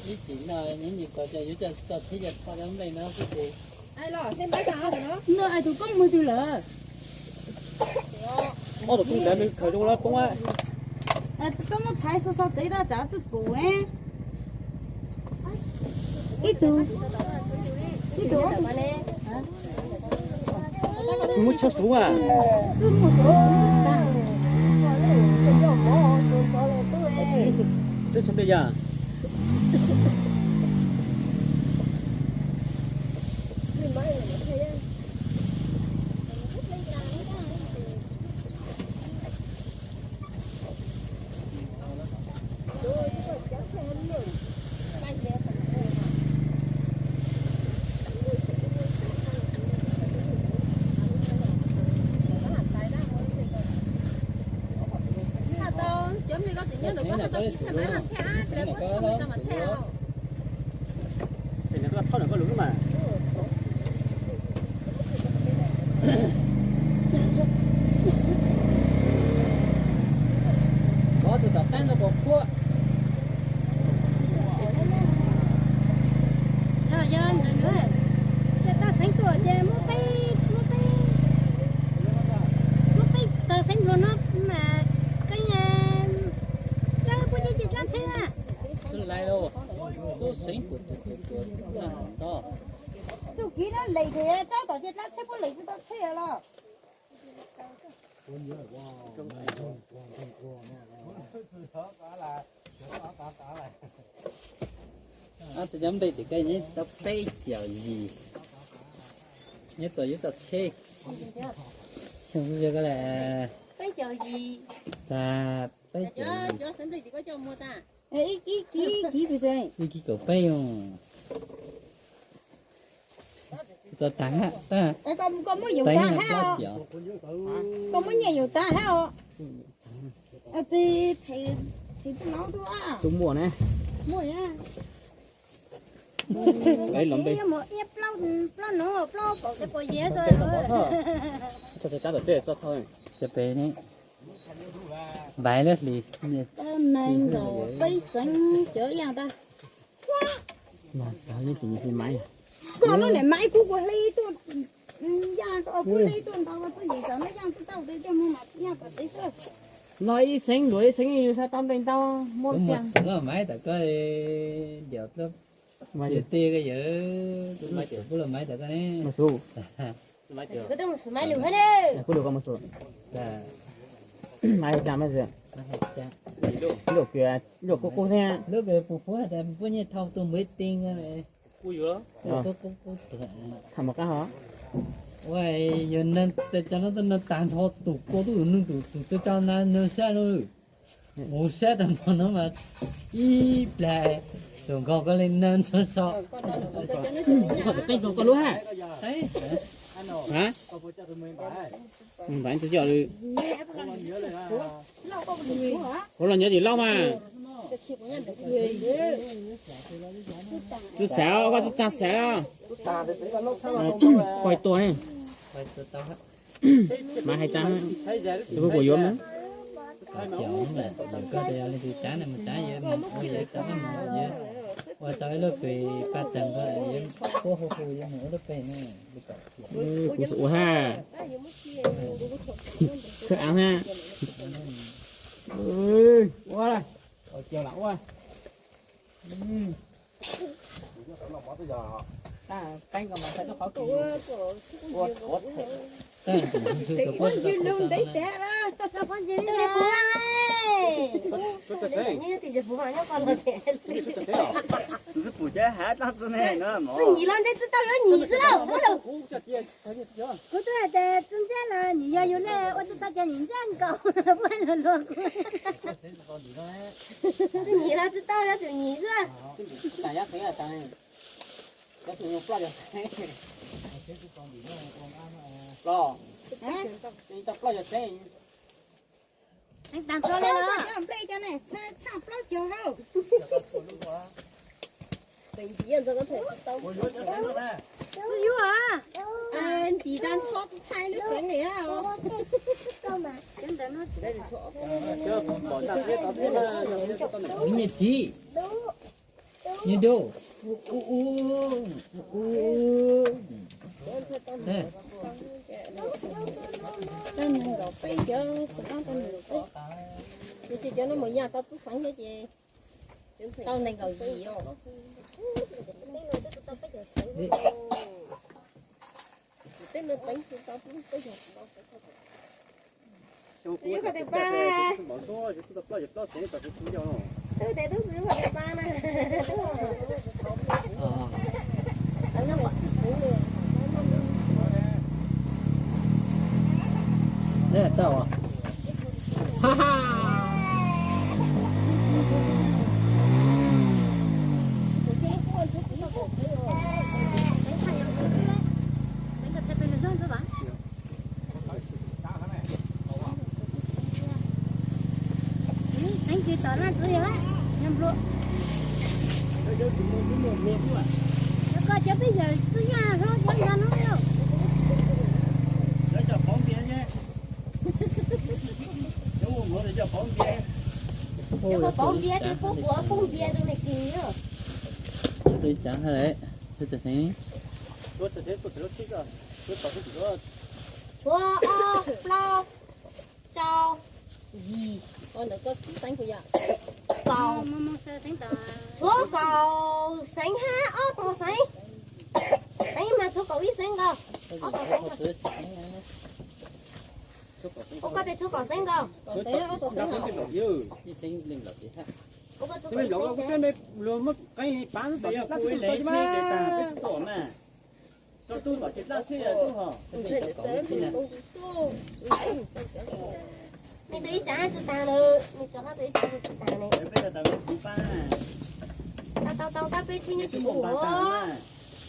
Ib chim no neb nyiam kos ces yuav coj txog teb coj tho cov nplej no xwb ces. No es tus koob mus twg lawm? Ob tug koob ntawd nws khaws zoo lawm poob. Koj muab tshaiv so so tsev tau tsam twb pum ne. Ib tug, ib tug ob tug. Muab tshuab suv a. Tshuab suv tag. Tshuab suv tej yam. Kov tus tom qab no puas qhuav? Yog, yog ntawd, ces tau xeev tuaj ces muab peb, muab peb, muab peb tau xeev nplua no mas qee, coj puab cov dlaab tsheb na. Tub xeev kuv tus tus tus na tog. Txuj kev no lees ces tsaib tom ces dlaab tsheb puab lees tsis tau tsheb los. Cov nplej tim koj nyob tau peb caug yim, nyob tau yuav tau tsheb. Xyoo koj le, peb caug yim, peb caug, ib kib kaum peb os. Koj muab nyiaj yuav tag hab os. Txiv, txiv tus laub tuaj. Tus muaj na. Muaj na. Plaub no, plaub kaum txij kaum yim. Cov pem ne, Npaiv lab hlis, nees nkaum peb xeev cov yaaj tag. Koj lub niam Maiv, kuv kuv hle tuaj, yaaj kuv hle tuaj ntau, txwj yim cov no yaaj tsis tau, coj mus mas yaaj tom tsev xwb. No ib xeev luam ib xeev yus xav tau nplej ntau, muab lub tiag. Maiv tom koj, diam tej koj yawm, kuv los Maiv tom koj ne. Kuv lus koj mus xus. Maiv hais cas mas, lub kws, lub kub kub thiab. Lub kws puas puab has tas puab nyiaj thau tus npawg Teej ko. Tham mus qab hov. Ua yog neeg cov no neeg tag nrho tus ko tuaj yus neeg tus tus tau tso na neeg sab no. Mus sab tag nrho no mas ib plag tus nkaus ko li neeg tso so. Koj lub ha. Npaiv tus coj li. Kuv los nyob tim Lauj mas. Tsis xav, koj tsis txaj xav. Pog tua ne. Mas hais tsa, kuv yuav mas. Ua tau ib lub pem paj teeg ko, puab hu hu yuav mus ua lub pem ne. Kuv xav ua hab. Khawb av hab. Ua, ua. Ntxwg pum ces hav dlaab tsi ne, txwg nyim los ntshe tsi tau yuav nyim xwb lauj. Kuv twb hais tias txwg ntsab los nyim, yog yus le ua tsis tau ces nyim ntsab nkaus, puab luag luag kuv. Txwg nyim los tsis tau yuav tsum nyim xwb. Txwg yuav. Tis zaj ntxhov txhais lub xeev li os. Nyiaj txiv, nyiaj dub, u u u u. Tau nees nkaum peb cov, tau nees nkaum peb. Ces cov no mus yam tau txwj xeev thiab ces tau nees nkaum yim os. Tej no teev tsis tau peb cov. Tus ib qho tes pa na. Tus tes tub tsis ib qho tes pa na. Xeev tsis tom laj txwv yog nplua. Koj cov peb yawg txwj nyaj hlob cov ntag no. Cov pauv npias ces pub kuv pauv npias tus me kis. Tus cav ha lawm, tus txawm xeev. Tshuav ob plaub rau yim. Kaum. Tshuav kaum xeev hab ob tog xeev. Teev mas tshuav kaum ib xeev nkaus. Ob tog xeev nkaus. Ua koj tes tshuav kaum xeev nkaus. Ua koj tshuav kaum xeev nkaus. Nws tus ib tsav tsis tas lawm, nws tso hlob tus ib tsav tsis tas ne. Tau tau tau tab peb tsheb nyob tim kuv,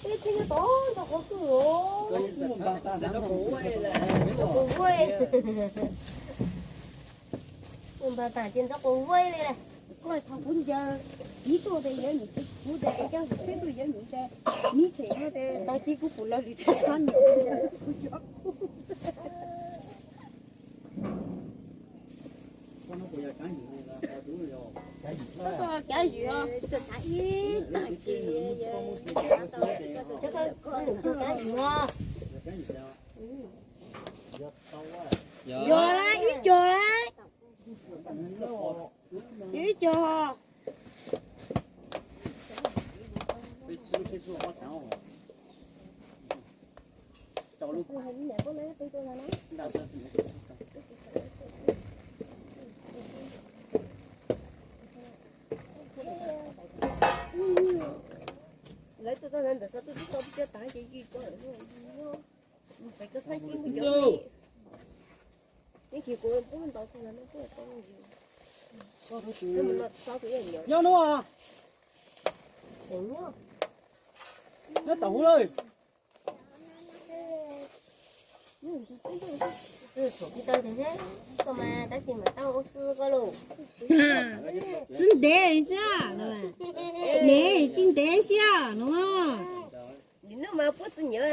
peb tsheb nyob tod ntog qhov twg os. Kuv ua, kuv npag tas ces ntxov quas vab li lawm. Koj thaum kuv ncaws, neb tuaj tes yawg num, kuv tes es coj tsheb tuaj yawg num tes, neb them no tes tag kis kuv pum lawv li tshab tshab num, kuv cov kuv. Koj kav zwm os, koj tshav ib tag kis. Koj kav zwm os. Yog lawm, ib cog lawm. Yog ib cog. Lawv tuaj txog ntawm sab tuaj tib tau peb cov tas ces yws tso lawm. Pem koj saib tsis muaj cov. Neb kis kuv pub ntau tus no puab tau ntsis. Nyob nuav. Nyob tom huv lawm. Txij ntev xwb, ntev txij ntev xwb no. Lwm hnub mas puab txwv nyiav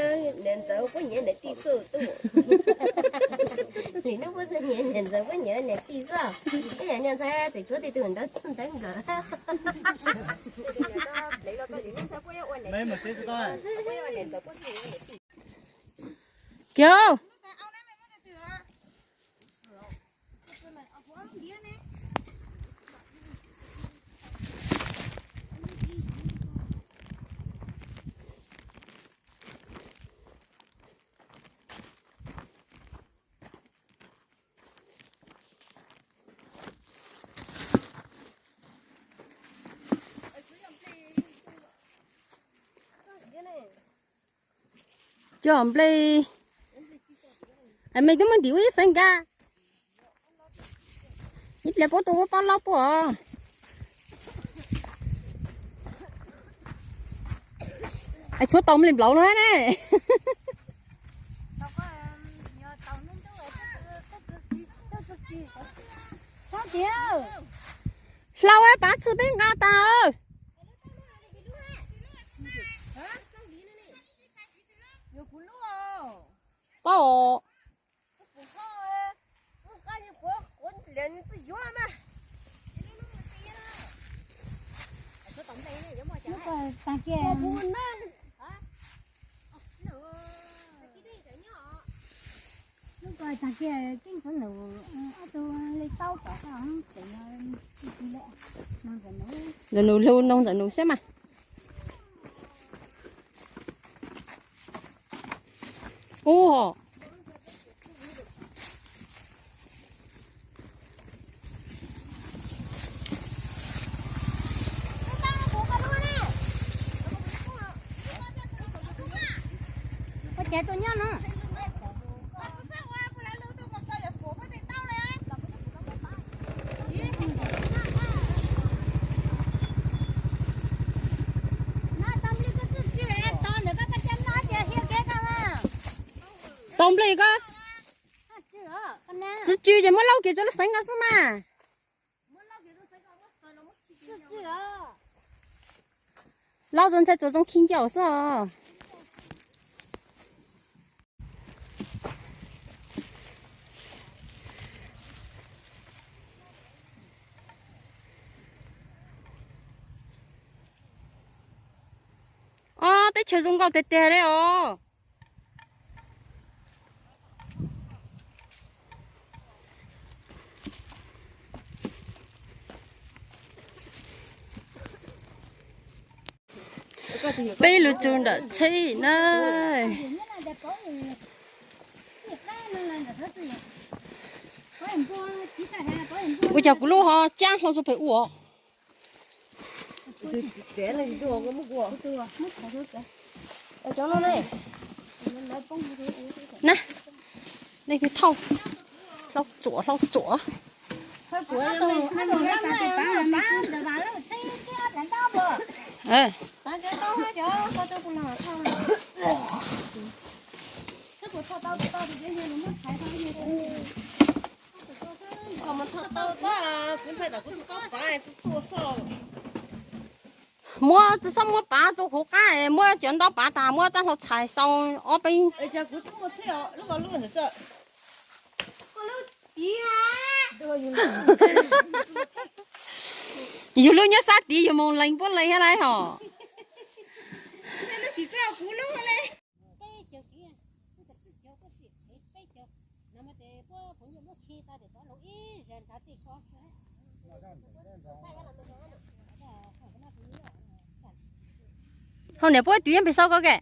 niam ntxawm puab nyiav niam tij xwb tuaj. Lwm hnub puab txwv nyiav niam ntxawm puab nyiav niam tij xwb. Ib yam niag ntxhais tseem tshuav tej tug ntawd txwj ntawd nkawm. Kiag. Cov nplej, mej twb muab ntim ua ib xeev nkaus. Ib pliag puab tua puab paub loj puab. Es tshuav tau nplej nplaum no ne. Hlau, pav txhwm peb nqa tas. Os. Lub ko tag kiag, lub ko tag kiag keej txov num, ob tug li taub kom koj tev no. Ntawm nus hu noog ntawm nus xwb mas. Ub. Ua cas tus nyob no? Tau nplej ko. Tsis tsw ces muab laub kiag rau lub xeev ko xwb mas. Laub rau ntxhais tsuas zoo khi ncaus xwb os. Ob, teb chaws zoo nkauj tiag tiag li os. Peb lug txug ntawm tsheb na. Ua cas kuv lub ho cab hlo txug pem ub os. Na, nej twb thauj, hlau txuam hlau txuam. Muab tsis txhob muab pav rau hauv qab, muab cov ntaub pav tas muab txaj hlua txhais xau ob peb. Yug lub nyob sab tid yug moog lees puab lees hab laiv hos. Hauv niam puab twv yeej pem sau ko ke.